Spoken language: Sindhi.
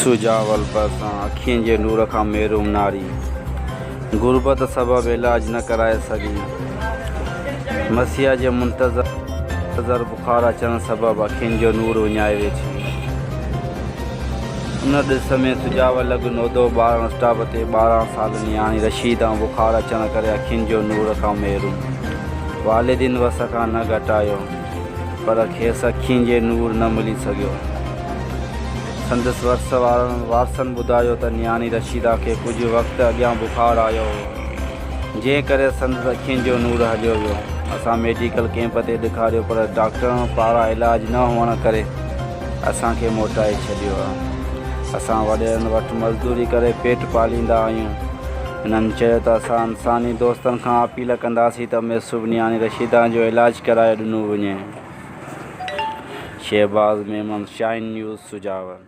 سجاول ڀرسان اکين جي نور کان محروم ناري غربت سبب علاج نه ڪرائي سگهي. مسيحا جي منتظر بخار اچڻ سبب اکين جو نور وڃائي ويٺي. ان ڏس ۾ سجاول لڳ نودو ٻارڻ اسٽاپ تي 12 سالن نياڻي رشيده بخار اچڻ ڪري اکين جو نور کان محروم والدين وس کان نه گهٽايو پر کيس اکين جي نور نه ملي سگهيو. سندس ورس وارن وارثن ٻڌايو ته نياڻي رشيده کي ڪجهه وقت اڳيان بخار آيو هو، جنهن ڪري سندس اکين جو نور هليو ويو. اسان ميڊيڪل ڪئمپ تي ڏيکاريو پر ڊاڪٽرن پاران علاج نه هئڻ ڪري اسان کي موٽائي ڇڏيو. اسان وڏيرن وٽ مزدوري ڪري پيٽ پاليندا آهيون. هنن چيو ته اسان انساني دوستن کان اپيل ڪنداسين ته ميسوب نياڻي رشيده جو علاج ڪرائي ڏنو وڃي. Shahbaz Memon, Shaheen news, Sujawal.